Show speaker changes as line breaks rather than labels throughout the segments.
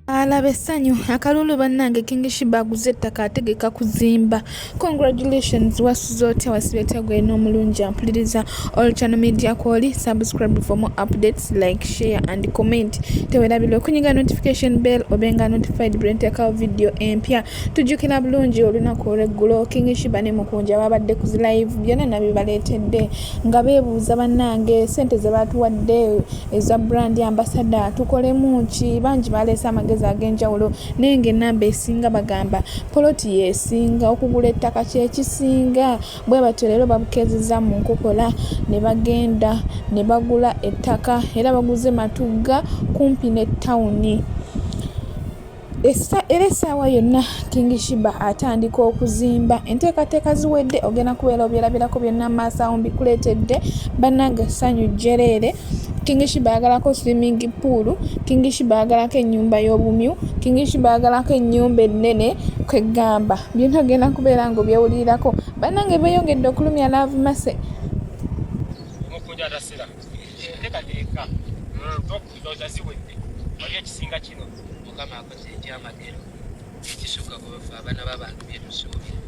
Alaba essanyu akalulu. Bannange, King Sheeba aguze ettaka, ategeka kuzimba. Congratulations! Wasuze otya? Wasibye otya gwena omulungi ampuliriza? All Channel Media kwoli, subscribe for more updates, like, share and comment. Tewerabirwa okunyiga notification bell obenga notified bwe nteekawo video empya. Tujjukira bulungi olunaku olweggulo King Sheeba ne Mukunja babadde ku live, byonna nabibaleetedde nga beebuuza, "Bannange, sente ze batuwadde eza brand ambassador tukolemu ki?" Bangi baleese amagezi ag'enjawulo, naye ng'ennamba esinga bagamba poloti yeesinga, okugula ettaka kyekisinga. Bwe batyo leero babukeezezza mu nkokola ne bagenda ne bagula ettaka, era baguze Matugga kumpi ne tawuni. Era essaawa yonna King Sheeba atandika okuzimba, enteekateeka ziwedde, ogenda kubeera obyerabirako byonna maaso awo mbikuleetedde. Bannange, essanyu jjereere! King Sheeba ayagalako swimming pool, King Sheeba ayagalako ennyumba y'obumyu, King Sheeba ayagalako ennyumba ennene. Kwegamba byonna ogenda kubeera nga obyewulirirako. Bannange, beeyongedde okulumya Love Mercy.
Mukunja atasira enteekateeka ndowooza ziwedde, wali ekisinga kino.
Mukama akoze ekyamagero ekisukka ku bafe abaana b'abantu byetusuubira.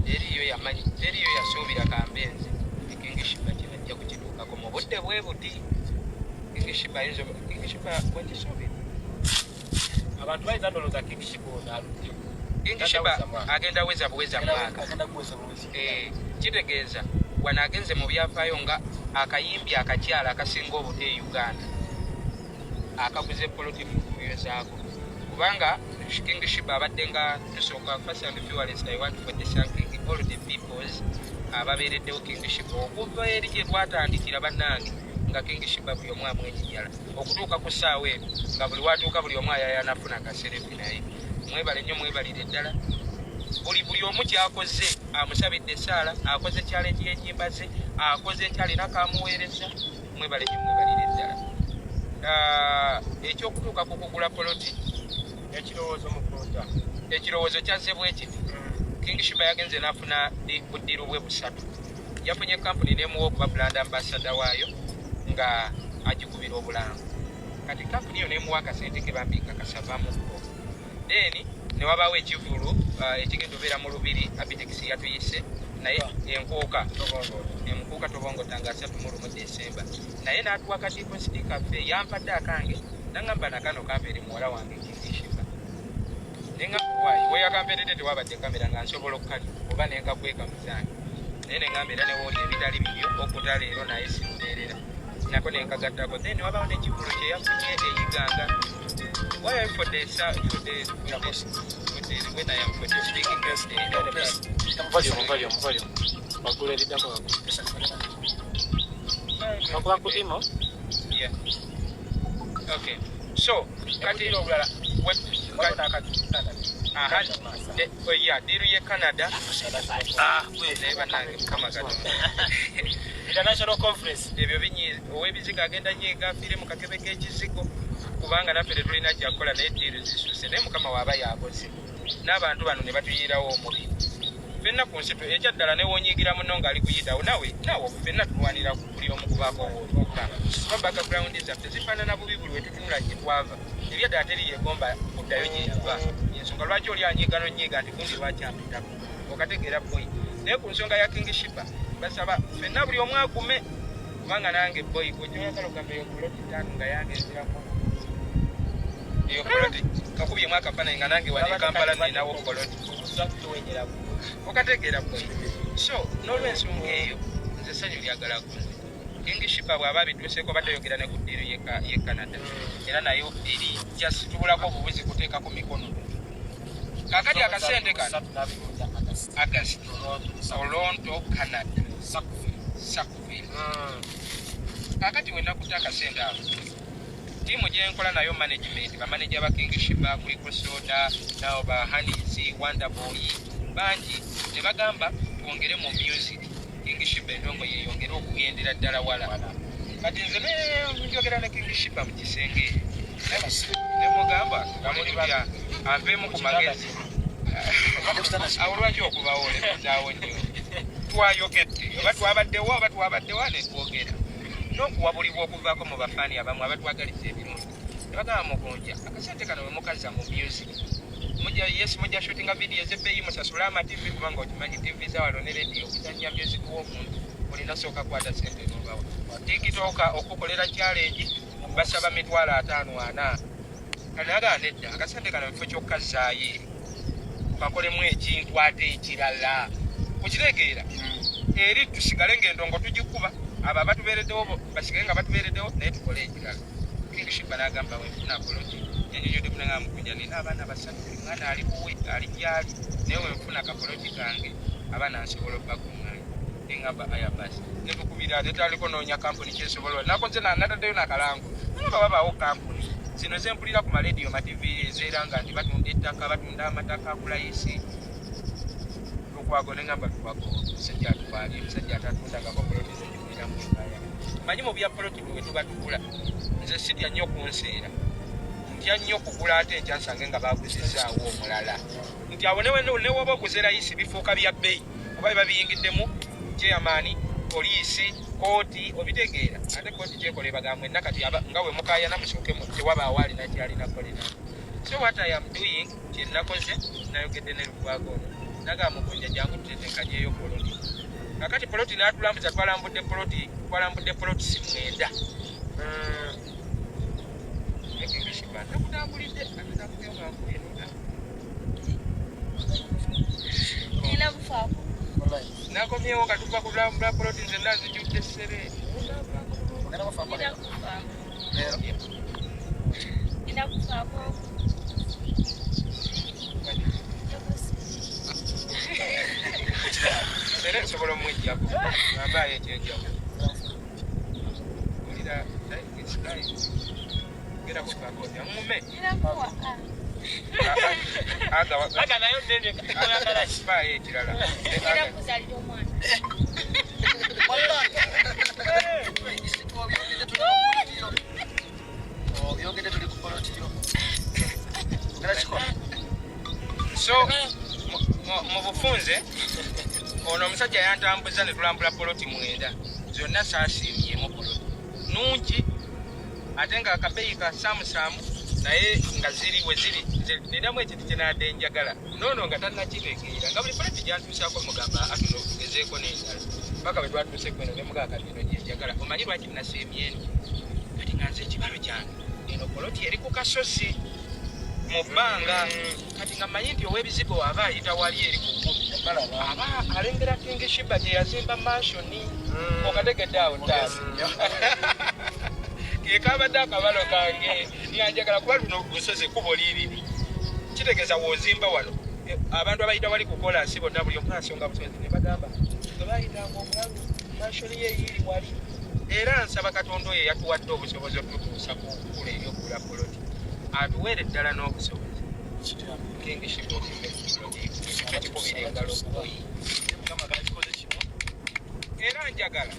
Teriyo yamanyi, teriyo yasuubira kambenzi King Sheeba kinajja kukituukako mu budde bwe buti. King Sheeba ayinza, King Sheeba wekisuubira.
Abantu bayinza ndowooza King Sheeba ono aluddewo.
King Sheeba agenda weza buweza mwaka.
Agenda kuweza buwezi.
Kitegeeza wano agenze mu byafaayo nga akayimbi akakyala akasinga obuto e Uganda akaguze poloti mu kuyozaako, kubanga King Sheeba abadde nga tusooka. First and furious, I want for the thanking all the peoples ababeereddewo King Sheeba okuva eri gye twatandikira. Bannange, nga King Sheeba buli omu amwenyinyala okutuuka ku ssaawa eno, nga buli watuuka buli omu ayayanafuna ka selfie naye. Mwebale nnyo, mwebalire ddala. Buli omu kyakoze amusabidde essaala, akoze challenge y'ennyimba ze, akoze ekyalina kamuweereza. Mwebale nnyo, mwebalire ddala. Ekyokutuuka ku kugula poloti,
Ekirowoozo, Mukunja?
Ekirowoozo kyazze bwe kiti: King Sheeba yagenze n'afuna buddiru bwe busatu. Yafunye kampuni n'emuwa okuba brand ambassador waayo nga agikubira obulango. Kati kampuni eyo n'emuwa akasente ke bambi nga kasavamuko. Then ne wabaawo ekivulu ekigenda obeera mu Lubiri. Abitex yatuyise naye enkuuka enkuuka tobongota nga 31 Desemba, naye n'atuwa ka deposit kaffe. Yampadde akange, nangamba nakano kampeere muwala wange King Sheeba. Nengamba waayi weyakampeeredde tewabadde kamera nga nsobola okukalya oba nenkakweka muzange, naye nengamba era newooli ebitali bibyo okuta leero, naye sirubeerera nako nenkagattako. Then wabawo nekivulu kyeyafunye eyiganga. Why for the when I am for the speaking guest
Volume, volume, volume. Waggulu eriddako waggulu. Okuba ku imo.
Yeah, okay, so kati
obulala
Aha, oh, yeah, deal ye Canada. Ah, naye bannange, Mukama Katonda.
International conference.
Ebyo binyi ow'ebizigo agenda nyiga afiire mu kakebe k'ekizigo, kubanga naffe tetulina kyakukola, naye deal zisuse. Naye Mukama waaba yakoze n'abantu bano ne batuyiirawo omubiri ffenna ku nsi ekyaddala newonyigira muno ng'ali kuyitawo nawe naawe, ffenna tulwanira buli omu kubaako wootuuka, kuba background zaffe zifaanana bubi. Buli wetutunula gye twava, ebyaddala teri yegomba kuddayo gye yava. Ensonga lwaki oli anyiiga nonyiiga nti gundi lwaki ampitako, okategeera boy? Naye ku nsonga ya King Sheeba, basaba ffenna buli omu agume, kubanga nange boy gwejoyagala ogamba eyo poloti ttaano nga yange nzirako eyo poloti kakubyemu akafaananyi nga nange wano e Kampala ninawo poloti, okategeera boy? So n'olwensonga eyo nze essanyu lyagala kunze King Sheeba bw'aba abituuseeko batayogera ne ku deal ye Canada, era nayo eri just tubulako obubuzi kuteekako mikono. Kakati akasente kano, August, Toronto, Canada, Sackville. Kakati wenakuta akasente ako, tiimu gyenkola nayo management, bamaneja ba King Sheeba kuliko Soda nao ba Hanis Wonderboy bangi, ne bagamba twongere mu music, King Sheeba endongo yeyongere okugendera ddala wala. Kati nze njogera ne King Sheeba mu kisenge nemugamba tukole tutya, anveemu ku magezi awo. Lwaki okubawo olebezaawo nnyo? Twayogedde oba twabaddewo oba twabaddewo netwogera n'okuwabulibwa okuvaako mu bafaani abamu abatwagaliza ebirungi. Ne bagamba Mugunja, akasente kano bwe mukazza mu music, mujja, yes, mujja shootinga video ez'ebbeeyi, musasule ama TV, kubanga okimanyi TV za wano ne radio okuzannya music w'omuntu olina sooka kwata sente n'obawa. TikTok okukolera challenge basaba 500,000 4. Kati nagamba nedda, akasente kano ekifo ky'okukazzaayo eri tukakolemu ekintu ate ekirala, okitegeera, eri tusigale ng'endongo tugikuba, abo abatubeereddewo basigale nga batubeereddewo, naye tukole ekirala. King Shiba n'agamba wenfuna poloti, yanyonyodde kunanga Mukunja, nina abaana basatu, buli mwana ali wuwe, ali gyali, naye wenfuna kapoloti kange abaana nsobola obbakuŋŋaanya. Neŋŋamba aya basi, netukubira ate noonya kampuni kyesobola nakoze nataddeyo nakalango, nalaba babaawo kampuni zino zempulira ku malediyo, ma TV ezeranga nti batunda ettaka, batunda amataka ku layisi. Lukwago, neŋŋamba Lukwago musajja atwali, musajja atatundangako poloti zegiwulira mu Uganda. Manyi mu bya poloti bwe tuba tugula, nze sitya nnyo kunseera, ntya nnyo kugula ate enkya nsange nga baguzizaawo omulala, nti awo ne woba oguze layisi bifuuka bya bbeeyi kuba biba biyingiddemu chairman, poliisi, kooti, obitegeera. Ate kooti gyekola ebagamba mwenna kati nga we mukayana musooke tewabaawo alina kyalina kolera. So what I am doing, kyenakoze, nayogedde ne Lukwago ono, nagamba Mukunja jangu tutetenkanyeyo poloti. Kakati poloti n'atulambuza, twalambudde poloti, twalambudde poloti si 9. Nakutambulidde ate nakuteyo nga nkuye nona.
Nina bufaako.
Nakomyewo nga tuva kulambula poloti, nze nazijjudde ssere.
Nina kufaako. Nina kufaako.
Era nsobola omwejjako ambaayo ekyenjawulo. Olira genda kufaako otya ŋŋume.
Nina kuwa.
Aga nayo nene oyagala ki?
Baayo ekirala.
Nina kuzaalira omwana.
Obyogedde tuli ku poloti yo, ogenda kikola.
So mu bufunze, ono omusajja yantambuza ne tulambula poloti 9, zonna saasiimyemu poloti nungi, ate nga akabeeyi ka saamusaamu, naye nga ziri we ziri. Nze ninamu ekintu kye naadde njagala noono nga tannakitegeera, nga buli poloti gyantuusaako mugamba atuno tugezeeko n'endala, paka bwe twatuuse kweno ne mugamba kati eno gyenjagala. Omanyi lwaki nasiimye eno? Kati nga nze ekibalo kyange, eno poloti eri ku kasozi mu bbanga, kati nga mmanyi nti ow'ebizigo aba ayita wali eri ku kkubo aba alengera King Shiba gye yazimba mansion. Okategedde awo taata? Ke kabadde akabalo kange nga njagala kuba luno lusozi, ekkubo liiriri, kitegeeza w'ozimba wano, abantu abayita wali ku kolansi bonna buli omu asonga busozi ne bagamba bwe bayitanga omulalu mansion ye eyiri wali. Era nsaba Katonda oyo eyatuwadde obusobozi otutuusa ku kkula eryokugula poloti atuweere ddala n'obusobozi. King Shiba ozimbe poloti tukikubira engalo boyi. Era njagala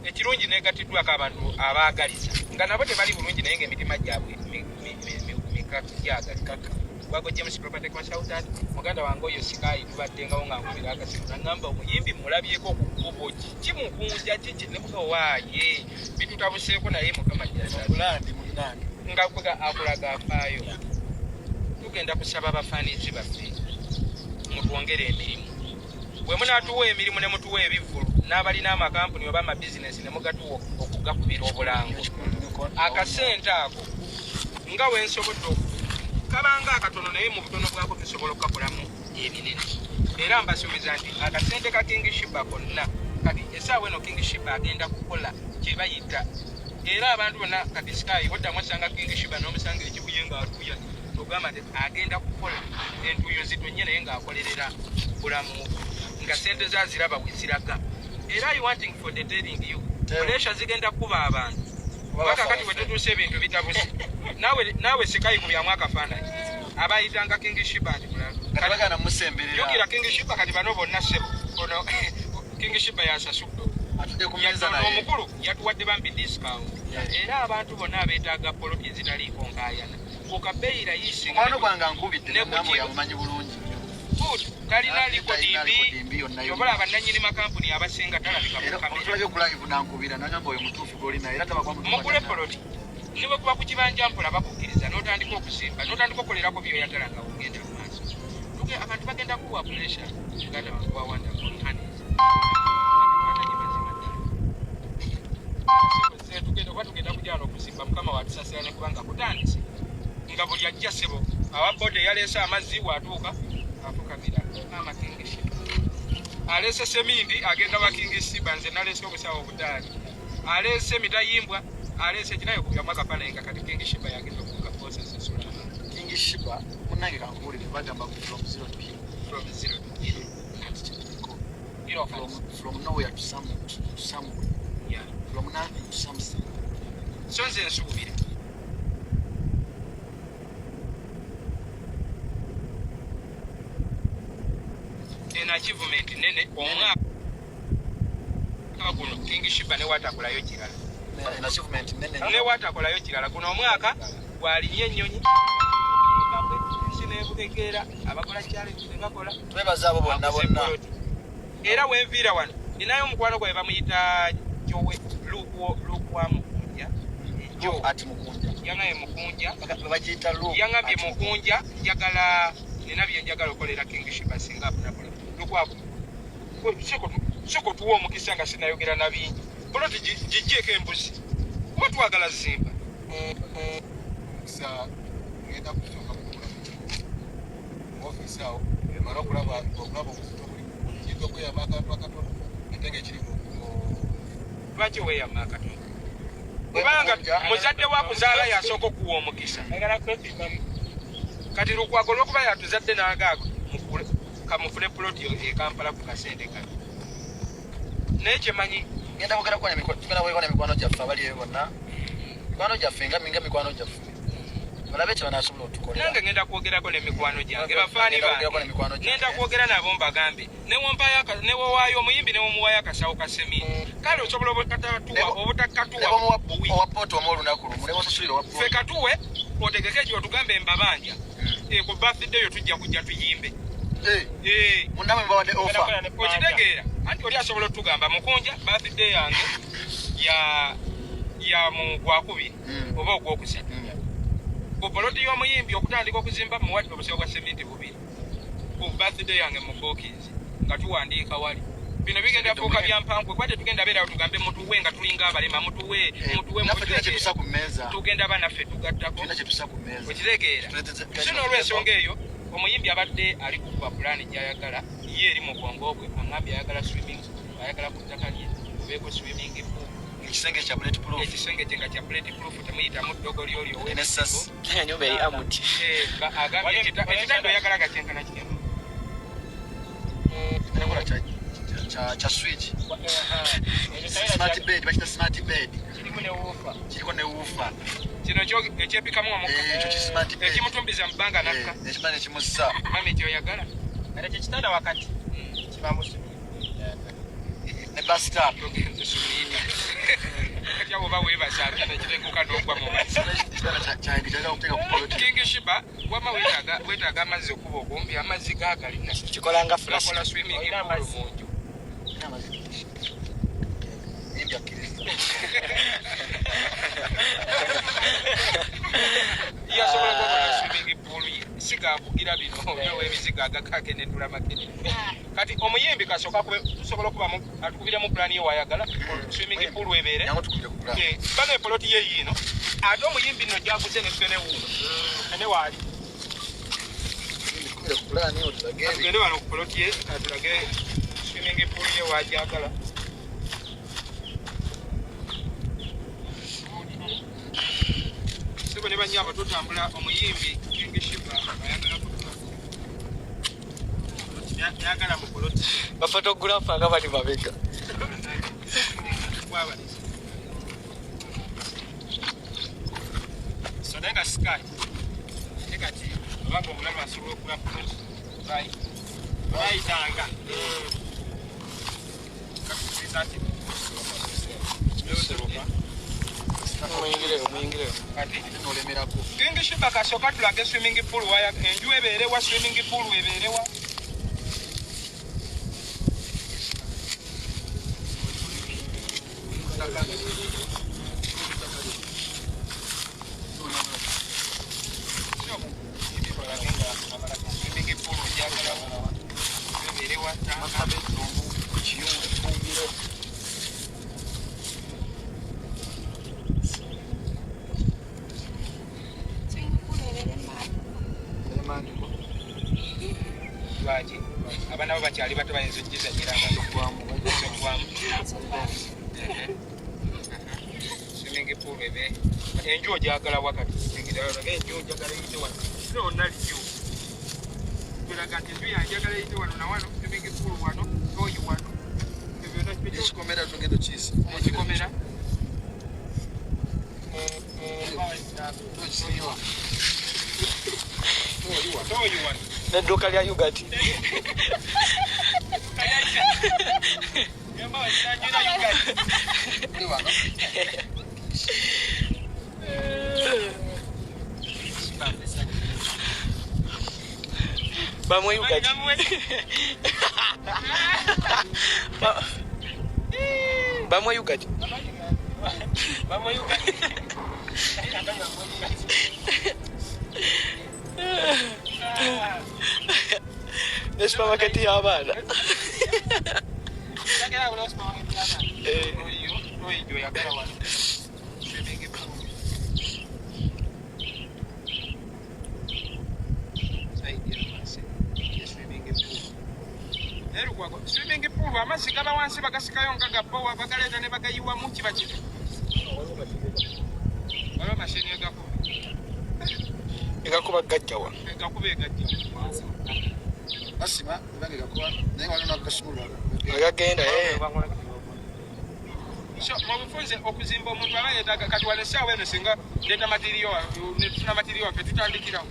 ekirungi negatiddwako abantu abaagaliza nga nabo tebali bulungi, naye nga emitima gyabwe mikakyagalika. Wago James Property Consultant, muganda wange oyo Sikayi, tubaddengawo nga nkubira akasimu nagamba omuyimbi mulabyeko ku kkubo kiki Mukunja kiki nemuga waaye bitutabuseeko, naye Mukama
Bulandi munnange.
Nga kwega akulaga afaayo. Tugenda kusaba abafaanizi baffe mutwongere emirimu. Bwe munaatuwa emirimu ne mutuwa ebivvulu n'abalina amakampuni oba amabizinesi ne mugatuwa okugakubira obulango, akasente ako nga wensobodde kabanga akatono, naye mu butono bwako tusobola okukakolamu ebinene. Era mbasuubiza nti akasente ka King Shiba konna kati essaawa eno King Shiba agenda kukola kye bayita, era abantu bonna kati Sky oddamu osanga King Shiba n'omusanga ekibuye ng'atuuya, ogamba nti agenda kukola entuuyo zitonye, naye ng'akolerera bulamu bwe nga sente zaziraba we ziraga. Era I wanting for the telling you, pressure zigenda kuba abantu paka kati bwe tutuuse ebintu bitabuse. Naawe Sikayi kubyamu akafaananyi abayitanga King Shiba nti mulalu.
Nga tebagana musemberera.
Jjukira King Shiba kati bano bonna ssebo, ono King Shiba yasasudde.
Atudde ku mmeeza.
Yatono
naye
omukulu yatuwadde bambi discount. Era abantu bonna abeetaaga poloti ezitaliiko nkaayana ku kabeeyi layisi nga
Mukwano gwange ankubidde.
Ne ku
nagamba yamumanyi bulungi nnyo.
Good. Talina
Talina
likodi
likodi
mbi.
mbi yonna yonna.
Yobola abannannyini makampuni abasinga talabika
Era
mu kamera.
otulabye ku live nankubira nagamba oyo mutuufu gw'oli naye era tabagwa mutuufu.
Mugule poloti. Ne bwe kuba ku kibanja mpola bakukkiriza n'otandika okuzimba n'otandika okukolerako by'oyagala nga ogenda mu maaso. Abantu bagenda kuwa pressure muganda wange wa wonderful honeyz. Tugenda oba tugenda kujala okuzimba mukama watusasira ne kubanga kutandise nga buli ajja ssebo awa boda eyaleese amazzi watuuka afukamira maama King Shiba aleese semindi agenda wa King Shiba nze naleese obusawo obutaali aleese mitayimbwa aleese kinayo kubyamu akafaananyi nga kati King Shiba yagenda okuvuga bosa sasula
King Shiba munange kankubuulire bagamba from zero to hero.
From zero to hero.
Kati kyetuliko
Hero
from nowhere to some to somewhere.
Yeah.
From nothing to something.
So nze nsuubira eno achievement nene omwaka guno King Shiba ne watakolayo kirala.
Eno achievement nene.
Ne watakolayo kirala guno omwaka gwalinye ennyonyi ensi n'ebutegeera abakola challenge ne bakola.
Twebaza abo bonna bonna.
Era wenviira wano ninayo omukwano gwabe bamuyita Jowe Luke wa Mukunja.
Joe ati Mukunja.
Yangambye Mukunja.
Bagiyita Luke.
Yangambye Mukunja njagala nina bye njagala okolera King Shiba singa afuna Lukwago. Soko tuwa omukisa nga sinayogera na bingi. Poloti giggyeko embuzi. Kuba twagala zimba.
Omukisa ngenda kusooka kugula mu ofiisi awo mala okulaba obuzito buli kiyinza okweyama akantu akatono ate nga ekiri mu
Lwaki weeyama akatono? Kubanga muzadde wa kuzaala yasooka okuwa omukisa. Kati Lukwago olw'okuba yatuzadde n'agaago kamufune poloti e Kampala ku kasente kano. Naye kyemanyi
ngenda kwogera tugenda mikwano gyaffe abali eyo bonna. Mikwano gyaffe nga mikwano gyaffe. Balabe kye banaasobola otukolera.
Nange ngenda kwogerako ne mikwano gyange bafaani bange. Ngenda kwogera nabo mbagambe. Ne wowaayo omuyimbi ne womuwaayo akasawo ka seminti. Kale osobola obutakatuwa
owa poto omu olunaku lumu ne wosasulira owa poto.
Ffe katuwe otegeke ekyo otugambe mbabanja. Ku birthday yo tujja kujja tuyimbe.
Munnamwe mbawadde offer.
Okitegeera anti oli asobola otugamba Mukunja birthday yange ya mu gwakubiri oba ogwokusatu. Ku poloti y'omuyimbi okutandika okuzimba muwadde obusawo bwa seminti bubiri. Ku birthday yange mu bookinzi nga tuwandiika wali. Bino bigenda kufuuka bya mpankwe kuba tetugenda beerawo tugambe mutuwe nga tulinga abalema mutuwe mutuwe tugenda banaffe tugattako. Okitegeera. So n'olwensonga eyo omuyimbi abadde ali kukuba pulaani gy'ayagala ye eri mu bwongo bwe angambye ayagala swimming ayagala ku ttaka lye obeeko swimming pool.
Ekisenge kya bullet proof.
Ekisenge kye nga kya bullet proof temuyitamu ddogo ly'oli
ow'enessasi.
Ennyumba eri amuti.
Agambye ekitanda oyagala nga kyenkana kitya?
Enkola kya switch. Smart bed, bakita smart bed. Kiriko ne woofer.
Kino ekyepikamu omukka.
Ekyo ki smart bed.
Ekimutumbiza mu bbanga nakka.
Ekimala ekimussa.
Mami ky'oyagala.
Kati ekyo kitanda wakati kibamu
ne bus stop.
Kati abo oba weebasa ate nekiteguka n'ogwa mu mazzi. King Shiba wama weetaaga amazzi okuba okumpi amazzi gaagalina.
Kikola nga flash.
Gakola swimming pool mu nju. Yasobola kukola swimming pool ye. Sigakugira bino ow'emizigo agakaake n'endula makene. Kati omuyimbi kasooka tusobola okubamu atukubiremu pulaani ye wayagala swimming pool ebeere. Bano epoloti ye yiino ate omuyimbi nno gy'aguze ne ffene wuuno. Ffene waali. Tugende wano ku poloti ye atulage swimming pool ye w'agyagala. Sebo ne bannyabo tutambula omuyimbi King Shiba ayagala kutula. Yagala mu poloti.
Bafotogulafa nga bali mabega.
So naye nga sky. Naye kati obanga omulalu asobola okugula poloti. Bayitanga. King Shiba kasooka tulage swimming pool waya enju ebeerewa swimming pool ebeerewa. Lwaki abaana bo bakyali bato bayinza okugizanyiranga ogwamu swimming pool ebe enju ogyagala wakati enju ogyagala eyite wano yonna liyo tulaga nti enju yange njagala eyite wano na wano, swimming pool wano, toyi wano, ebyo byonna
Ekikomera tugenda okiyisa.
Ekikomera.
Tokisiiwa.
Toyi wano.
N'edduuka lya yogurt.
Tuli wano.
Bamuwe yogurt. Bamuwe yogurt. Ne supermarket y'abaana. Eh.
Oyoyagala wano swimming pool. Side eno wansi ye swimming pool. Naye Lukwago, swimming pool amazzi gaba wansi, bagasikayo nga gabowa, bagaleeta ne bagayiwamu, kiba kito waliwo mashini egakuba.
Egakuba gajjawa.
Egakuba egajja.
Basima ebanga gakuba naye waliwo nakasumulula.
Agagenda eh.
So mu bufunze okuzimba omuntu aba yeetaaga kati wano essaawa eno singa ndeeta material, netufuna material waffe tutandikirawo.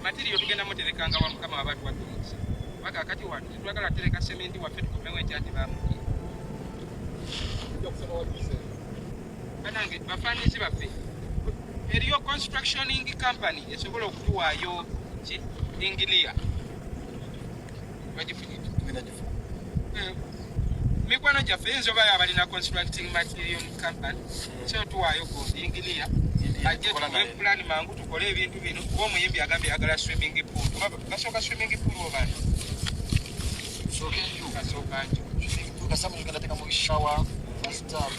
Material tugenda muterekanga wa Mukama waba atuwadde omukisa paka kati wano tetwagala tereka sementi waffe tukomewo enkya tebamubye. Banange bafaanizi baffe, eriyo constructioning company esobola okutuwaayo ki engineer bagifunye?
Tugenda gifuna.
Mikwano gyaffe eyinza obayo abalina constructing material company, so tuwaayo gundi engineer ajje
Tukola
tuwe
naye.
plan mangu tukole ebintu bino, kuba omuyimbi agambye ayagala swimming pool. Oba basooka swimming pool oba
Sooka enju.
Kasooka nju.
Tukasamu tugenda teekamu shower, bathtub.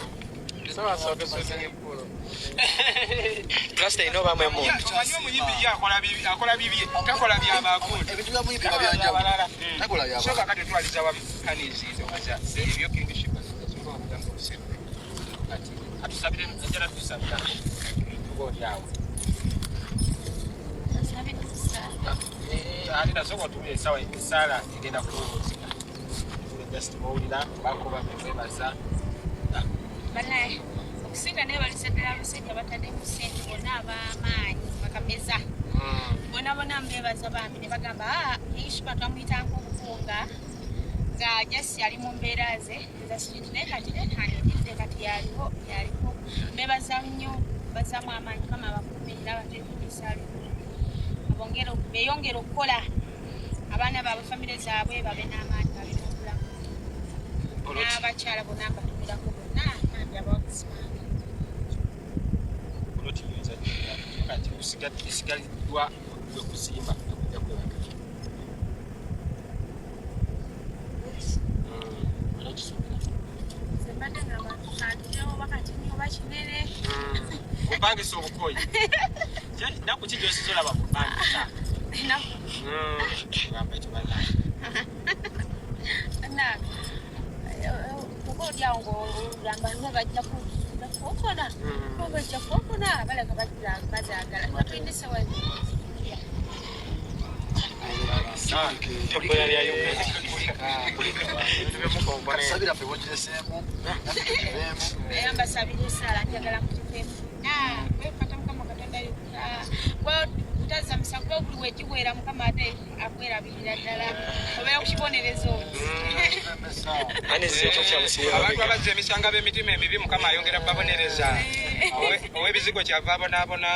Plasita erina obaamu emundu.
Omanyi omuyimbi ye akola bibi, akola bibye, takola byabagundi.
Ebintu bya muyimbi nga byanjawulo. Takola
So
by'abalala.
kakati twaliza wamu kanizi ndowooza ebyo King Sheeba sobola okugamba obusiru kati.
Atusabire, ejjala tusabira tuba oli awo. Ate nasooka otubira esawa esaala egenda kuwuzika just bowulira bakuba bekwebaza.
Banaye okusinga naye balisa ddala abasajja bataddemu ssente bonna ab'amaanyi bakameza bona bona mbebaza bambi ne bagamba, "Ah, Sheeba twamuyitanga obukunga nga just ali mu mbeera ze eza street, naye kati anidde kati yaliko yaliko." Mbebaza nnyo, bazaamu amaanyi, Mukama abakuumirira abateekugisa abongere beyongere okukola abaana baabwe, famire zaabwe babe n'amaanyi, babe n'obulamu, n'abakyala bonna mbatumirako bonna bambi abawagizi bange.
Poloti yinza kati esigaliddwa gwe kuzimba okujja kwebaka era okisuubira.
Nze mbadde ngamba kandirewo oba katini oba kinene.
Kupangisa obukoyi naku ki gyosiza olaba kupangisa?
Ennaku.
Gamba ekyo bannange.
Bannange, oba oli awo ng'ogamba nga bajja kuokona oba bajja kuokona balaga bazaagala nga tulina essaawa.
Ebbola lya Uganda.
Sabira ffe bogireseemu naffe tugiveemu.
Era mbasabira esaala, njagala mukiveemu kwefata Mukama Katonda kutazza musango kuba buli wegiwera Mukama ate akwerabirira ddala obeera ku kibonerezo.
Ani zze kyamusiiba
Abantu
mabega.
abazza emisango b'emitima emibi, Mukama ayongera babonereza. Ow'ebizigo kyava abonaabona.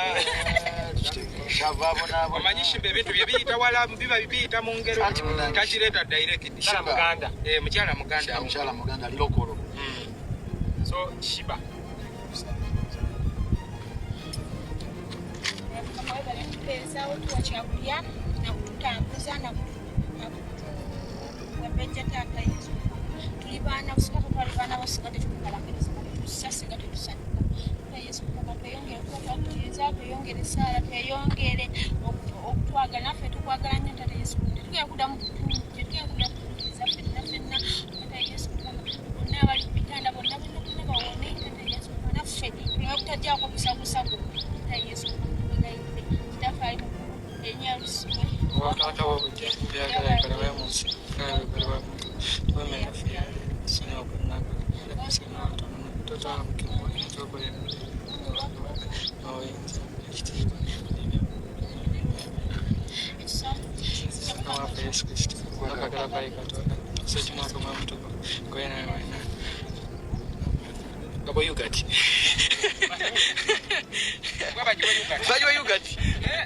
Kyava abonaabona.
Omanyi Sheeba ebintu bye biyita wala, biba biyita mu ngero.
Anti munange.
Takireeta direct.
Mukyala muganda.
Eh, mukyala muganda.
Mukyala muganda ali lokolo.
So Sheeba.
Mukama webale kutupeezawo, tuwa kyakulya nakututambuza nakutuwembejja. Taata Yesu, tuli baana singa tetwali baana bo, singa tetukukalangiriza, singa tetussa, singa tetusanyuka. Taata Yesu, Mukama tweyongere kuba twakukiriza. Tusaba tweyongere essaala, tweyongere okutwagala, naffe tukwagala nnyo Taata Yesu. Tetugenda kuddamu, tetugenda kuddamu kutuukiriza ffenna ffenna Taata Yesu Mukama. Bonna abali ku bitanda bonna bonna bonna bawone Taata Yesu Mukama, naffe tuleme kutagyako busabusa bwo Taata Yesu Mukama. Tukwegayirire Kitaffe ali mu ggulu, erinnya lisibwe.
Obwakabaka bwo bujje, ebyagala bikolebwe mu nsi nga bwe bikolebwa mu ggulu. Tuwe emmere yaffe eya leero, tusonyiwe okwonona kwaffe, nga tusonyiwa abatwononera, totutwala mu kukemebwa, naye tulokole n'obuyinza n'ekitiibwa Mukama waffe Yesu Kristo, n'okwagala kwa ye Katonda, n'okussekimu kw'Omwoyo Omutukuvu, kube nammwe mwenna. Gabo yogurt.
Bagiwa yogurt.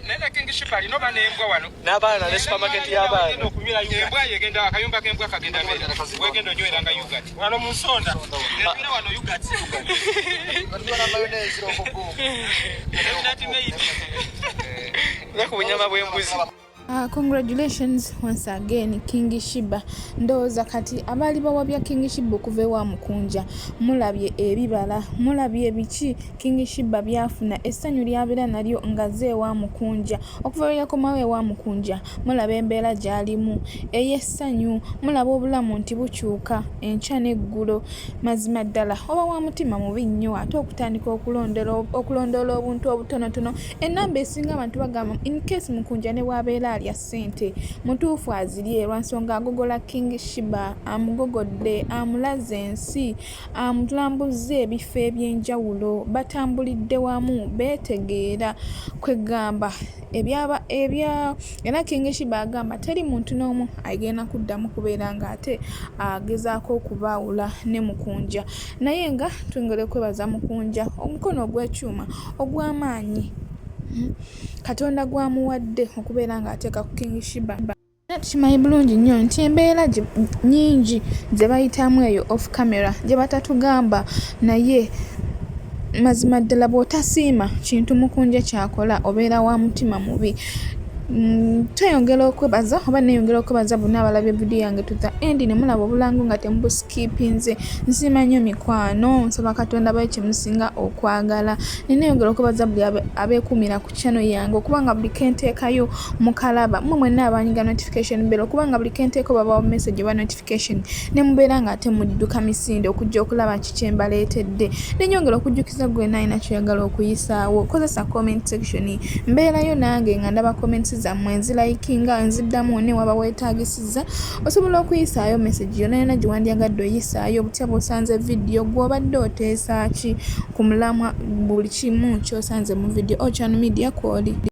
Naye na King Shiba alina oba n'embwa wano.
N'abaana ne supermarket y'abaana.
Embwa yegenda akayumba k'embwa kagenda beera. Wegenda onyweranga yogurt.
Wano mu nsonda. Enywera wano yogurt.
Ne ku bunyama bw'embuzi.
Congratulations once again King Shiba. Ndowooza kati abaali bawabya King Shiba okuva ewa Mukunja mulabye ebibala, mulabye biki King Shiba byafuna, essanyu ly'abeera nalyo ng'azze ewa Mukunja. Okuva lwe yakomawo ewa Mukunja mulaba embeera gy'alimu ey'essanyu, mulaba obulamu nti bukyuka enkya n'eggulo. Mazima ddala oba wa mutima mubi nnyo ate okutandika okulondoola obuntu obutonotono. Ennamba esinga abantu bagamba in case Mukunja ne bw'abeera alya ssente mutuufu azirye lwa nsonga agogola King Shiba, amugogodde, amulaze ensi, amulambuzza ebifo eby'enjawulo, batambulidde wamu, beetegeera kwegamba ebyaba ebya era King Shiba agamba teri muntu n'omu agenda kuddamu kubeera ng'ate agezaako okubaawula ne Mukunja naye nga twongera okwebaza Mukunja omukono ogw'ekyuma ogw'amaanyi Katonda gw'amuwadde okubeera ng'ateeka ku King Shiba. Era tukimanyi bulungi nnyo nti embeera nnyingi ze bayitamu eyo off camera gye batatugamba naye mazima ddala bw'otasiima kintu Mukunja ky'akola obeera wa mutima mubi. Tweyongera okwebaza oba nneeyongera okwebaza bonna abalabye vidiyo yange to the end ne mulaba obulango nga temubusikipinze. Nsiima nnyo mikwano, nsaba Katonda abawe kye musinga okwagala. Ne nneeyongera okwebaza buli abeekuumira ku channel yange okuba nga buli ke nteekayo mukalaba. Mmwe mwenna abanyiga notification bell okuba nga buli ke nteeka obabawa message oba notification ne mubeera nga ate mudduka misinde okujja okulaba ki kye mbaleetedde. Ne nnyongera okujjukiza ggwe yenna alina ky'oyagala okuyisaawo, kozesa comment section. Mbeerayo nange nga ndaba comments zammwe, nzilikinga, nziddamu ne waba weetaagisizza. Osobola okuyisaayo message yonna yonna gye wandyagadde oyisaayo, butya bw'osanze vidiyo, gw'obadde oteesa ki ku mulamwa, buli kimu ky'osanze mu vidiyo. Ochano Media kw'oli.